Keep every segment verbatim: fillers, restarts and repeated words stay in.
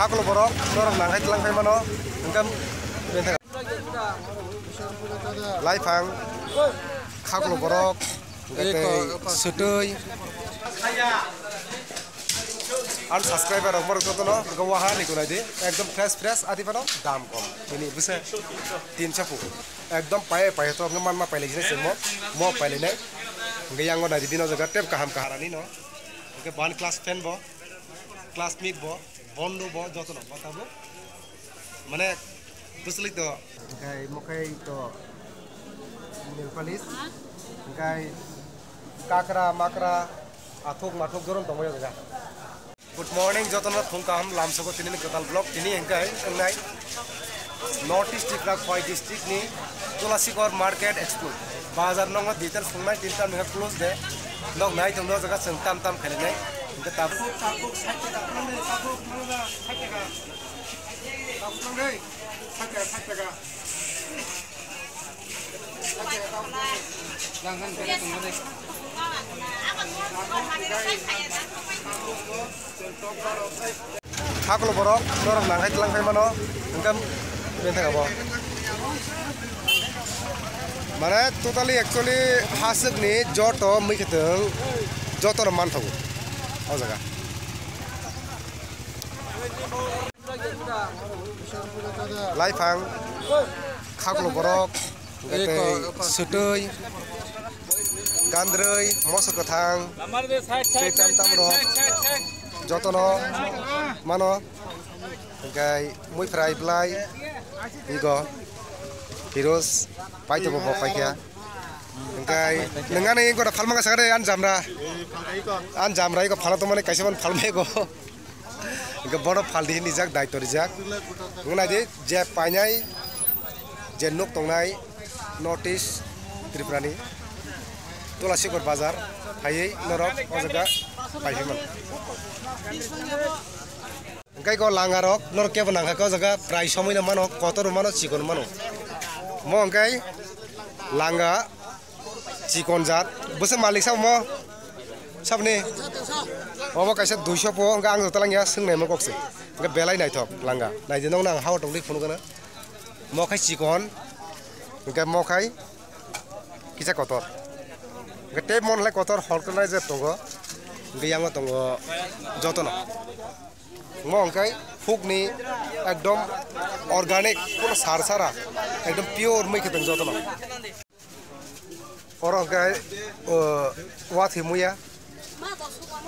Khaklo borok, norok nang hai tlang phai mano. Hwnkhe laifang, khaklo borok, hwnkhe tei swtwi. Ang subscriber rok borok jotono hwnkhe waha ni kunai di. Ekdom fresh fresh adi phano dam kom. Tini bwse tinso pu. Ekdom paye paye to hwnkhe manma pailai sinai se mo. Mo pailai nai. Hwnkhe yango nai di bino jaga tep kaham kaharani no. Hwnkhe ban class ten bo. Classmate bo, bondo bo, jotono bo tabuk. Mane, bwswlwi to. Hwnkhe mokhai to nail polish. Hwnkhe kakra makra, athuk mathuk jorom tongbaio jaga. Good morning, jotono phung kaham lamsogo tini ni kwtal vlog tini hwnkhe wngnai. North East Tripura Khowai district ni Tulasikor market explore. Bazar nongo detail phungnai tinta nunga close de. Nok nai tongno jaga chwng tam tam khainai. Hwnkhe tab- Haklo borok, norok nang hai tlang phai mano, hwnkhe bini thangabo. Mane totally actually haswkni joto mui khwtwng jotono manthogo o jaga. Laifang, khaklo borok, hwnkhe tei swtwi, gandrwi, moso kwthang, tei tam tam rok jotono mano, hwnkhe mui phrai bwlai, igo, hiros, paithago bo paikha, hwnkhe nwngnani gora phalmang sakare an jamra, an jamra igo phala tongmani kaisa man phalmego. Hwnkhe bono phaldi hinwi jak, daitw rijak. Wngkha naidi je painai, je nuk tongnai North East Tripura ni Tulasikor bazar phaiwi norok o jaga paiphi mano. Hwnkhe o langa rok norok kebo nangkha khe o jaga prai somoi no mano, kotor mano, chikon mano. Mo hwnkhe langa. Chikon jat, bwswk malik sabo mo? Sabni? Obo kaisa duiso po, hwnkhe ang jotolangya swngnai mo kokse. Hwnkhe belai naithok langa. Naidi nokno ang hao tongdi phunukgwna. Mo khai chikon, hwnkhe mo khai kisa kotor. Hwnkhe tei mo nolai kotor horknai je tongo. Hwnkhe yango tongo jotono. Mo hwnkhe phukni ekdom organic, kuno sar sara, ekdom pure mui khe tong jotono. Oro hwnkhe, o, wathi muya,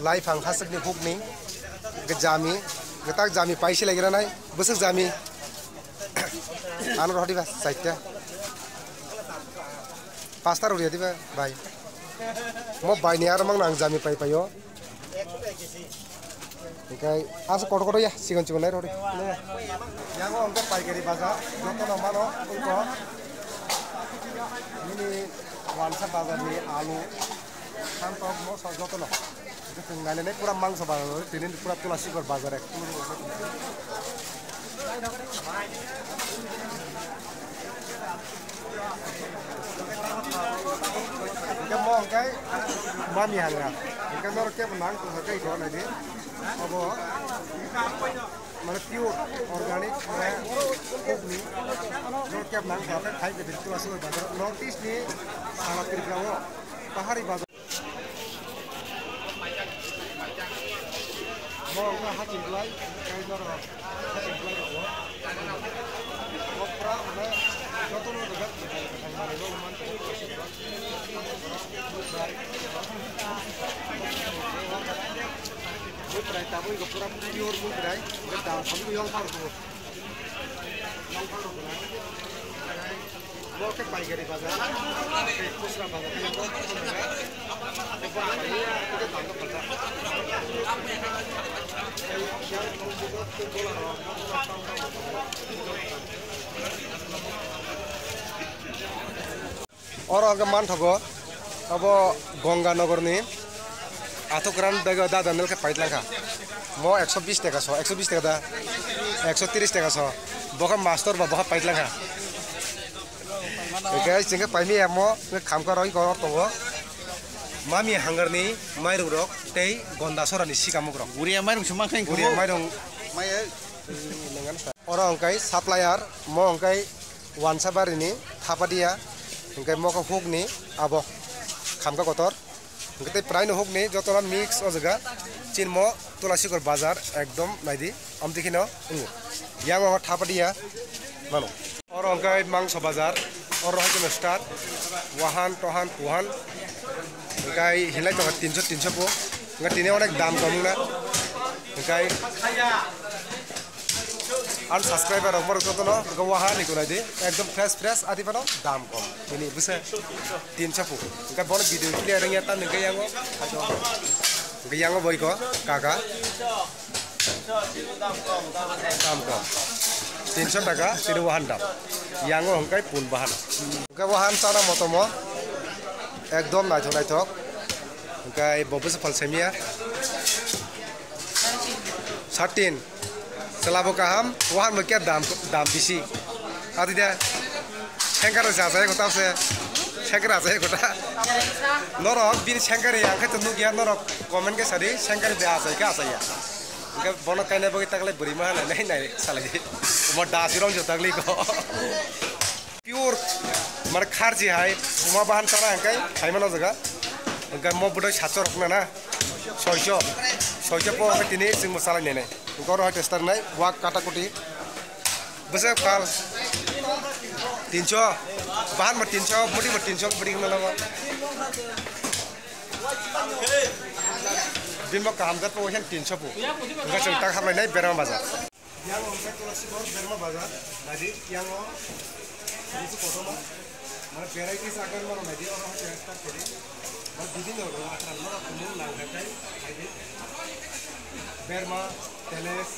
laifang haswkni hukni, hwnkhe jami, kwtak jami paise laigra nai, bwswk jami. Ano rohor diba, chaita. Pasta rwya diba, bai. Mo baini aro mang nang jami pai paio. Hwnkhe asa kotor kotor ya, chikon chikon nai rw di. Yango hwnkhe paikari bazar, jotono mano wngkha. Nini wansa bazarni alu, santok, moso jotono. Hwnkhe chwng nainani pura mangso bazar, tini pura Tulasikor bazar ek. Hwnkhe mo hwnkhe mami hangra. Hwnkhe norok kebo nang tongkha tei kok naidi. Obo mane pure organic mane kokni. Norok kebo nang tongkha khai khe Tulasikor bazar. North East ni sara Tripura o pahari bazar. Bo wngkha haching bwlai, tei norok haching bwlai rokbo. Bo pura hwnwi jotono rijak, manwi bo manwi. Mui bwrai tabuk ego pura pure mui bwrai, dam samung yong phang rokbo. Yong phang rokbo. Bo khe paikari bazar, tei khusra bazar. Oro hwnkhe manthogo, abo Ganga Nagarni. Athukran bego dada nil khe paitlangkha. Mo ekso bis taka so, ekso bis taka da, ekso tris taka so. Bo khe mastor ba bo khe paitlangkha. Hwnkhe chwng khe paimaya mo, hwnkhe khamkha roi kok tongo. Mami hangarni mairung rok tei gonda sorani sikamuk rok. Guriya mairung se mankha. Guriya mairung. Maya. Oro hwnkhe supplier, mo hwnkhe Wansabarini Thapadia, hwnkhe mokha hukni abo khamkha kotor. Hwnkhe tei praino hukni jotono mix o jaga chinmo Tulasikor bazar ekdom naidi amtwi kheno wngo. Yang o Thapadia mano. Oro hwnkhe mangso bazar, oro hai kheno start, wahan tohan puhan, hwnkhe hinlai tongo tinso tinso po, hwnkhe tini onek dam kom wngna, hwnkhe Ang subscriber rok borok jotono hwnkhe waha ni kunai di ekdom fresh fresh adi phano dam kom tini bwsa tinso pu hwnkhe bono video clear wngya tamni hwnkhe yango hwnkhe yango boiko kaka dam kom tinso taka tini wahan dam yango hwnkhe pun bahan hwnkhe wahan chana motomo ekdom naithok naithok hwnkhe bo bwsa phalsamiya. Satin. Selabo kaham, wahan bo kya dam, dam bisi. Adi de. Sengkar jajai kota se. Sengkar jajai kota. Norok bini sengkar yang khe to nukya norok comment khe sadi sengkar de ajai khe ajai ya. Hwnkhe bono kaina bagwi taklai bwrwi ma hanai nai nai salai. Mo das rong jo taklai ko. Pure mane kharji hai, uma bahan chana hwnkhe phaimano jaga. Hwnkhe mo bwdai satso rok nana, soiso, soiso po hwnkhe tini chwngbo chalai nai nai. Hwnkhe oro hai tester nai, wak kata kuti. Bwswk pal. Tinso, bahan bo tinso, budi bo tinso, budi hwnna nango. Bini bo kaham jat po, tinso po. Hwnkhe chwng tak hamlai nai, Berma bazar. Yang o hwnkhe Tulasikor Berma bazar, naidi yang o busu kotorma, mane varieties akran mano naidi oro hwnkhe start kori, mane bibhinno rokom akran mano kumung nang khe khai, naidi Berma, Teles,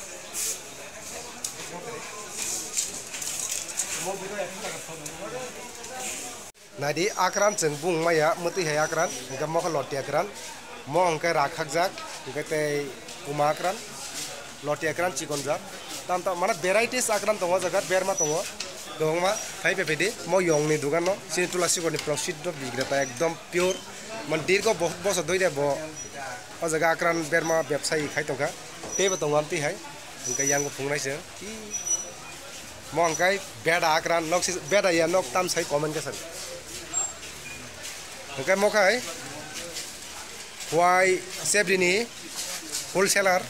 mo bwrwi ekso taka sotwi. Naidi akran chwng bung maya mwtwi hai akran, hwnkhe mokhe loti akran, mo hwnkhe rak hakjak, hwnkhe tei kuma akran, loti akran chikon jak, tam tam mane varieties akran tongo, o jaga berma tongo, kwbangma phai phai di mo yongni dogano chini Tulasikor ni prosiddo bikreta ekdom pure, mane dirgo bohut bosor dhori bo o jaga akran berma bebsai khai tongkha, teibo tongo amtwi hai, hwnkhe yango phungnai se. Mo hwnkhe beda akran nok si beda ya nok tam sai comment khe sadi. Hwnkhe mo khai huai sebrini wholesaler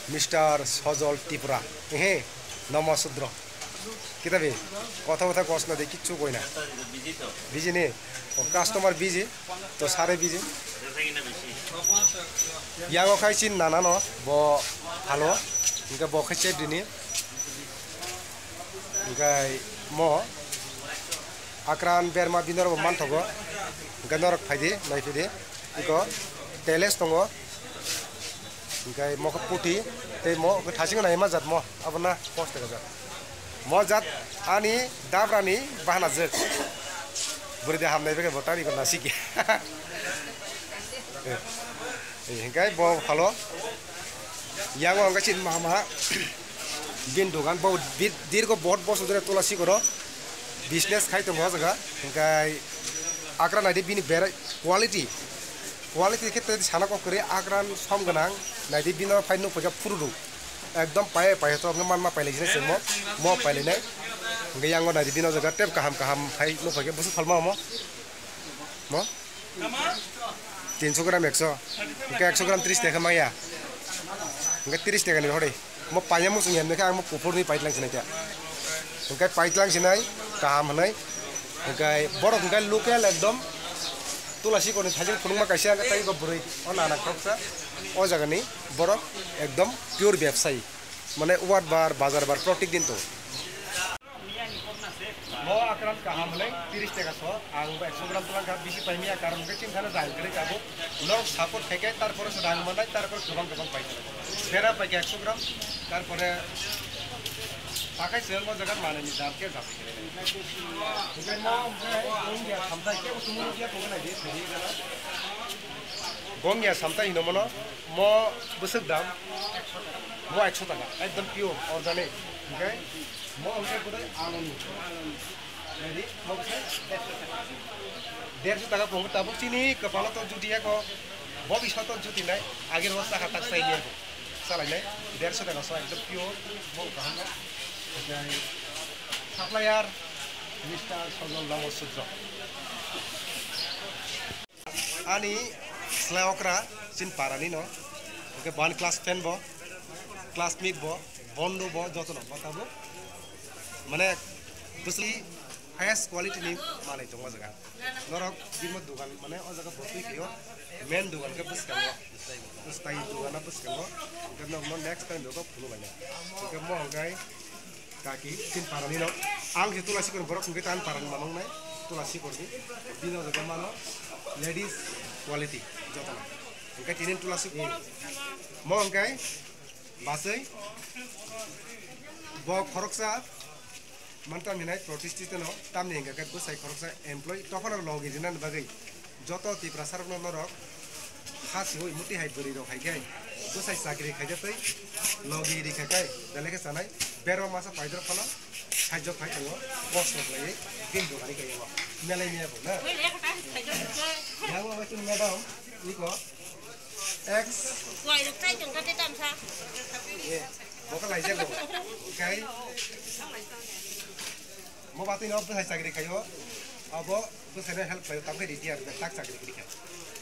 Mister Sojol Tripura. Ehe, Nomo Sudro. Kitabi, kotha botha kosna de kichu koina. Busy ni? O customer busy. To sare biji. Yango khai chin nana no bo halo. Hingke bo khai chep dini. Hingke mo akran berma binor bo manthogo. Hingke norok phaidi, nai phidi. Iko teles tongo. Hingke mo khe puthi tei mo khe thasing nai ma jat mo. Abo na post ka jat. Mo jat ani dabrani bahana jek. Bwrwi de hamnai bege bo tani ko nasik ya. Hingke bo phalo. Yango hingke chin mama. Bin dogan bo bir-, dirgo bohot bosor dhore Tulasikoro business khai tongo o jaga. Hingke akra naidi bini berai quality. Quality khe tei sana kok kwrwi akran som gwnang. Naidi bino phai nuk paikha phuru rw. Ekdom paye paye to hwnkhe manma pailai sinai se mo. Mo pailai nai. Hwnkhe yango naidi bino jaga tep kaham kaham phai nuk paikha busu phalma mo. Mo? Tinso gram ekso. Hwnkhe ekso gram tris taka maya. Hwnkhe tris taka ni hori. Mo panya muchung ya, hwnkhe ang mo kuphur ni paitlang sinai khe. Hwnkhe paitlang sinai, kaham hwnwi. Hwnkhe borok hwnkhe local ekdom Tulasi koni thajeng phunukma kaisa, hwnkhe tei bo bwrwi o nana khoksa. O jagani borok ekdom pure bebsayi. Mane ward bar, bazar bar, protek din to. Mo akran kaham hwnwi tris taka so, ang bo ekso gram twlang kha, bisi pai miya, karon hwnkhe chini thani rang kwrwi tabuk. Norok support khaikhe, tarpore se rang manai, tarpore kwbang kwbang pai. Bera pai khe ekso gram, tarpore takai se mo jaga manani dam khe jabwi khe. Hwnkhe mo hwnkhe bongya samtai kebo tumu nukya tongkhe naidi, thwidi gana. Bongya samtai hino mono, mo bwswk dam, mo ekso taka, ekdom pure, organic. Hwnkhe mo hwnkhe bwdai aloni. Naidi, mo bwsai derso taka pongo tabuk chini kwpalo to juti ya ko, bo biso to juti nai, agir bo saka tak sai ya ko. Chalainai, derso taka so ekdom pure, bo kaham no. Oke, supplier, Mister Sojol Ramo Sudro. Ani slai okra, chin parani no. Oke, ban class ten bo, classmate bo, bondo bo, joto no, bo tabuk. Mane, bwsli highest quality ni manwi tongo jaga. Norok bini dugan, mane, o jaga botwi khaio, main dugan khe bwskango. Bwskai dugan na bwskango. Hwnkhe norokno next time joto phunuk laina. Hwnkhe mo hwnkhe kaki tin parani no. Ang se Tulasikorni borok hwnkhe tan parani manung nai. Tulasikorni. Bini o jaga mano ladies quality joto no. Hwnkhe tini Tulasikor. Mo hwnkhe basai. Bo khoroksa. Mantam hinai protistitano tamni hingka khe bwsai khoroksa employee tokhono logi rinani bagwi joto Tiprasarokno norok ha siwi muti hai bwrwirok hai khe bwsai chakri khaijak tei logi rikha khe belai khe chanai berma masa paidrok phano saijok khai tongo kosto khlaiwi bini dogani kaiyango melai miya bo na yang bo bai chwng madam niko Ex. Kuai rok tai tong kate tamsa. Ye, boka laijak bo. Kai. Mo batwi no bwsai chakri khayo. Abo bwsai no help khayo, tamkhe retire, tak chakri kri kha.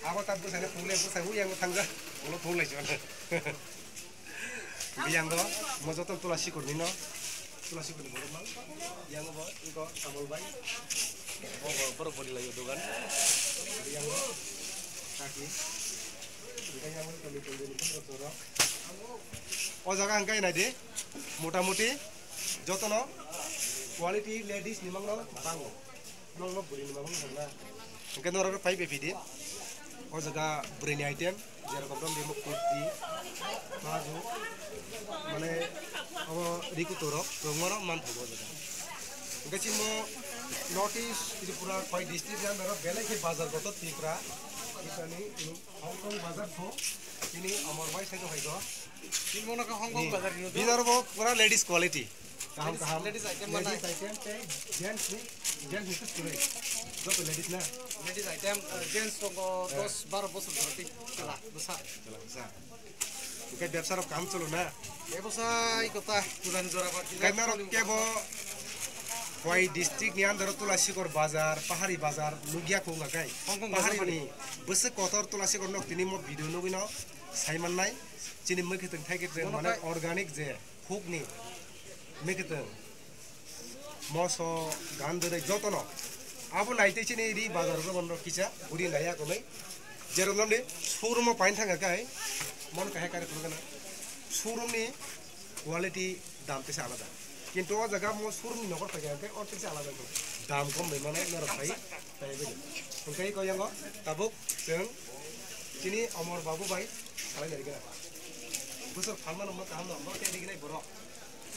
Abo tak bwsai no phungle, bwsai hu yang thangja. Ulo phung lai jona. Biyango, mo joto Tulasikorni no. Tulasikorni borok mang. Yang bo, iko Kamol bai. Bo, bo, borok bori lai dogan. Biyango, kaki. O jaga hwnkhe naidi, motamuti jotono quality ladies ni mangno bango. Nokno bwrwi ni mangno hwnna. Hwnkhe norok pai bai phidi. O jaga bwrwi ni item, jerokom rok nimo kurti, plazo, mane obo rikuto rok, kwbangma rok manthogo o jaga. Hwnkhe chini North East Tripura khoi district ni under o belai khe bazar kotor Tripura, Tripura ni, Hong Kong bazar pho, chini Amor bai side o hai go. Chini mono khe Hong Kong bazar hino do. Bini aro bo pura ladies quality. Kaham, kaham. Ladies item manai. Ladies item tei gents ni, gents ni khe kwrwi. Joto ladies na? Ladies item, uh, gents tongo dos baro bosor joroti. Chwla bwsa. Chwla bwsa. Hwnkhe bebsa rok kaham cholo na? Bebsa iko ta puran jora ba. Hwnkhe norok kebo Khowai district ni under o Tulasikor bazar, Pahari bazar, nukya kho wngkha kai. Hong Kong bazar Pahari ni bwswk kotor Tulasikor nok tini mo video nugwi no sai mannai. Chini mwkhwtwng thaikhe tong mane organic je huk ni mwkhwtwng. Moso, gandwrwi jotono. Abo naitwi chini ri bazar rok bono kisa buri naiya konwi. Jerok nokni showroom o paina thangkha khe, mon kahya kari phuru gana. Showroom ni quality dam tesa alada. Kintu o jaga mo showroom ni nokol paikha khe o tesa alada khe. Dam kom bai mano norok pai, pai bai. Hwnkhe ko yango tabuk chwng chini Omor Babu bai salai nai gana. Bwswk phalmano mo kaham no, mo tei rignai borok.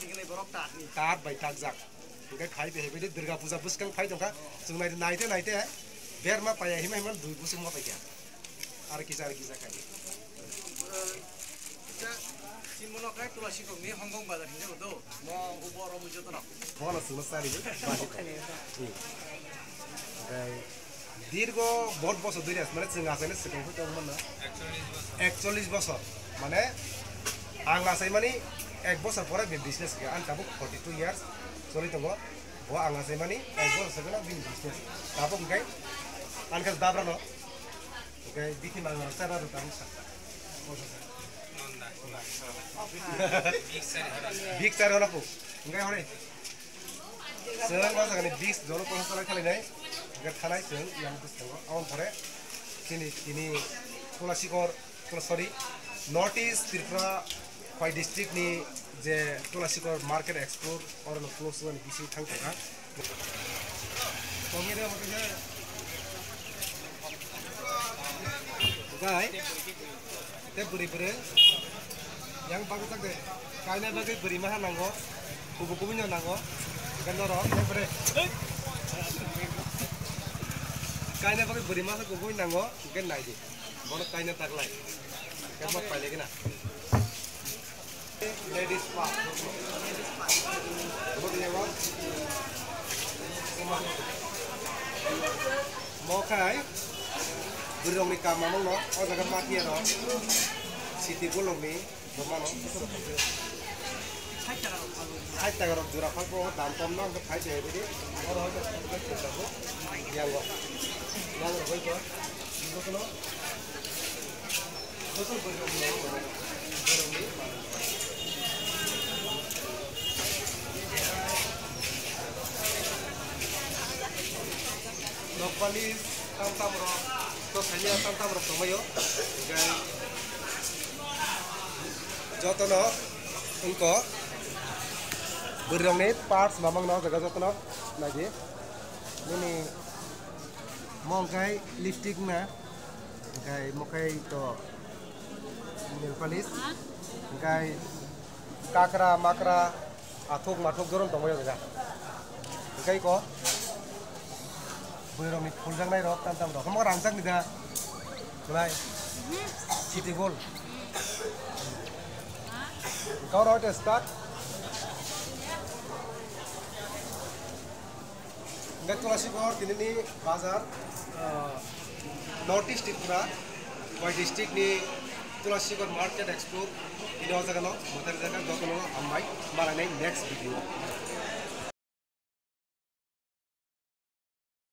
Rignai borok ta ni. Tat bai takjak. Hwnkhe khai bai hai bai Durga Puja bwskang phai tongkha. Chwng nai naite naite berma paiya hima hima dui bwswk ma paikha. Ar kisa ar kisa khai. Kisa chini mono khai Tulasikorni Hong Kong bazar hinjak do. Mo ubo oro mui jotono. Bono chwngno chari bai. Hwnkhe Dirgo bot bosor dui res, mane chwng achaino swkang phai tong mano. Ekchollish bosor. Mane ang achaimani ek bosor pore bini business khe, ang tabuk forty two years choli tongo. Bo ang achaimani ek bosor swkang bini business. Tabuk hwnkhe ang khe dabra no. Hwnkhe bithi mang rok chara rok tabuk sakha. Big chari hola pu. Hwnkhe hore. Chwng o jaga ni bis jono kosa salai khalai nai. Hwnkhe thanai chwng yang bwskango. Aboni pore chini tini Tulasikor, Tula-, sorry, North East Tripura Khowai district ni je Tulasikor market expo oro no close wani bising thang tongkha. Gai. Tei bwrwi bwrwi yang bagwi tak de kaina bagwi bwrwi maha nango, kubui kubui no nango, hwnkhe norok tei bwrwi kaina bagwi bwrwi maha kubui nango, hwnkhe nai di, bono kaina taklai, hwnkhe ma pailai gana. Ladies pa. Mo khai bwrwirokni kam mamungno o jaga mafia rok city bolongni Mano, sait taka rok jora phalbo, dam kom no, hwnkhe phai de, bidi. Oro hwnkhe, hwnkhe, hwnkhe, yango. Yango rok hwnkhe, jotono, joto borok rok no, borok ni. Nokpali tam tam rok, to saini tam tam rok tongmaio. Hwnkhe, Jotono wngko bwrwirokni parts mamang no jaga jotono naidi. Nini mo wngkhe lipstick na, wngkhe mo khe to nail polish, wngkhe kakra makra, athuk mathuk jorom tongmani jaga. Wngkhe ko bwrwirokni phuljaknai rok tam tam rok. Omo rangchak ni da. Belai. City Gold. Kau rok start. Hingke Tulasi Bor tinini bazar, ah, North East Tripura, Y district ni Tulasi Bor Market Expo, ini o jaga no, motor jaga jotono hambai, malai nai next video.